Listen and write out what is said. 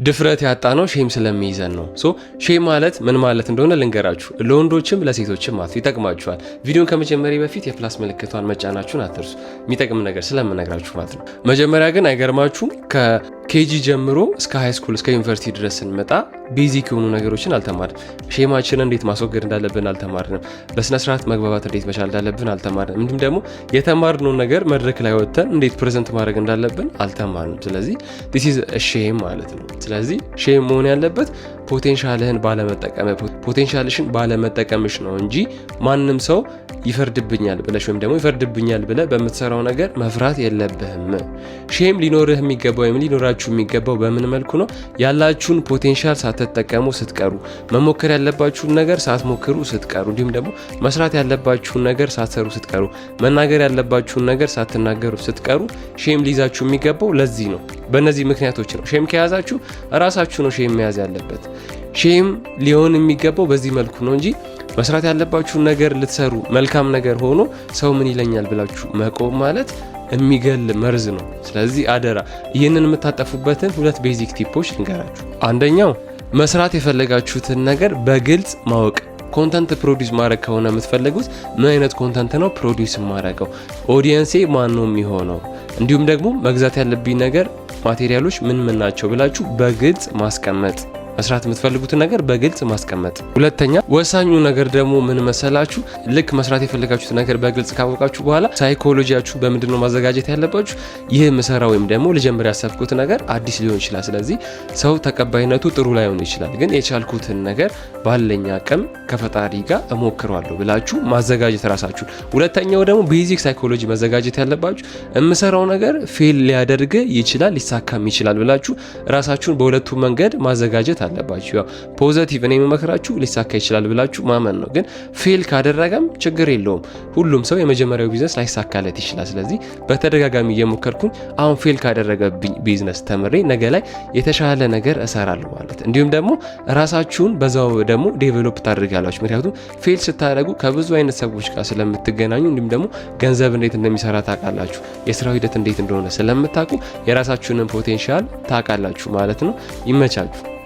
ድፍረት ያጣነው shame ስለሚይዘን ነው። So shame ማለት ምን ማለት እንደሆነ ልንገራችሁ፣ ለወንዶችም ለሴቶችም ማለት ይጠቅማችኋል። ቪዲዮን ከመጀመሬ በፊት የ plus ምልክቷን መጫናችሁን አትርሱ፣ የሚጠቅም ነገር ስለምነግራችሁ ማለት ነው። መጀመሪያ ግን አይገርማችሁም? ከ KG ጀምሮ እስከ high school፣ እስከ ዩኒቨርሲቲ ድረስ ስንመጣ basic የሆኑ ነገሮችን አልተማርንም። Shame ኣችንን እንዴት ማስወገድ እንዳለብን አልተማርንም። በስነስርዓት መግባባት እንዴት መቻል እንዳለብን አልተማርንም። እንዲሁም ደግሞ የተማርነውን ነገር መድረክ ላይ ወጥተን እንዴት present ማድረግ እንዳለብን አልተማርንም። ስለዚህ this is shame ማለት ነው። ስለዚህ shame መሆን ያለበት potential ህን ባለመጠቀም፣ potential ሽን ባለመጠቀምሽ ነው እንጂ ማንም ሰው ይፈርድብኛል ብለሽ ወይም ደግሞ ይፈርድብኛል ብለህ በምትሰራው ነገር መፍራት የለብህም። Shame ሊኖርህ የሚገባው ወይም ሊኖራችሁ የሚገባው በምን መልኩ ነው? ያላችሁን potential ሳትጠቀሙ ስትቀሩ፣ መሞከር ያለባችሁን ነገር ሳትሞክሩ ስትቀሩ፣ እንዲሁም ደግሞ መስራት ያለባችሁን ነገር ሳትሰሩ ስትቀሩ፣ መናገር ያለባችሁን ነገር ሳትናገሩ ስትቀሩ shame ሊይዛችሁ የሚገባው ለዚህ ነው። በእነዚህ ምክንያቶች ነው። Shame ከያዛችሁ ራሳችሁ ነው shame መያዝ ያለበት። Shame ሊሆን የሚገባው በዚህ መልኩ ነው እንጂ መስራት ያለባችሁን ነገር ልትሰሩ፣ መልካም ነገር ሆኖ ሰው ምን ይለኛል ብላችሁ መቆም ማለት የሚገል መርዝ ነው። ስለዚህ አደራ ይህንን የምታጠፉበትን ሁለት basic tip ኦች ልንገራችሁ። አንደኛው መስራት የፈለጋችሁትን ነገር በግልጽ ማወቅ። Content produce ማድረግ ከሆነ የምትፈልጉት ምን አይነት content ነው produce የማደርገው፣ audience ኤ ማን ነው የሚሆነው፣ እንዲሁም ደግሞ መግዛት ያለብኝ ነገር material ኦች ምን ምን ናቸው ብላችሁ በግልጽ ማስቀመጥ፣ መስራት የምትፈልጉትን ነገር በግልጽ ማስቀመጥ። ሁለተኛ ወሳኙ ነገር ደግሞ ምን መሰላችሁ? ልክ መስራት የፈለጋችሁት ነገር በግልጽ ካወቃችሁ በኋላ ሳይኮሎጂያችሁ በምንድን ነው ማዘጋጀት ያለባችሁ? ይህ ምሰራ ወይም ደግሞ ልጀምር ያሰብኩት ነገር አዲስ ሊሆን ይችላል። ስለዚህ ሰው ተቀባይነቱ ጥሩ ላይሆን ይችላል። ግን የቻልኩትን ነገር ባለኝ አቅም ከፈጣሪ ጋር እሞክረዋለሁ ብላችሁ ማዘጋጀት ራሳችሁን። ሁለተኛው ደግሞ basic psychology መዘጋጀት ያለባችሁ የምሰራው ነገር fail ሊያደርግ ይችላል፣ ሊሳካም ይችላል ብላችሁ ራሳችሁን በሁለቱ መንገድ ማዘጋጀት አለባችሁ። ያው positive እኔ የምመክራችሁ ሊሳካ ይችላል ብላችሁ ማመን ነው። ግን fail ካደረገም ችግር የለውም። ሁሉም ሰው የመጀመሪያው ቢዝነስ ላይሳካለት ይችላል። ስለዚህ በተደጋጋሚ እየሞከርኩኝ አሁን fail ካደረገብኝ ቢዝነስ ተምሬ ነገ ላይ የተሻለ ነገር እሰራለሁ ማለት። እንዲሁም ደግሞ ራሳችሁን በዛው ደግሞ develop ታደርጋላችሁ። ምክንያቱም fail ስታደርጉ ከብዙ አይነት ሰዎች ጋር ስለምትገናኙ፣ እንዲሁም ደግሞ ገንዘብ እንዴት እንደሚሰራ ታውቃላችሁ። የስራው ሂደት እንዴት እንደሆነ ስለምታውቁ የራሳችሁንን potential ታውቃላችሁ ማለት ነው። ይመቻችሁ።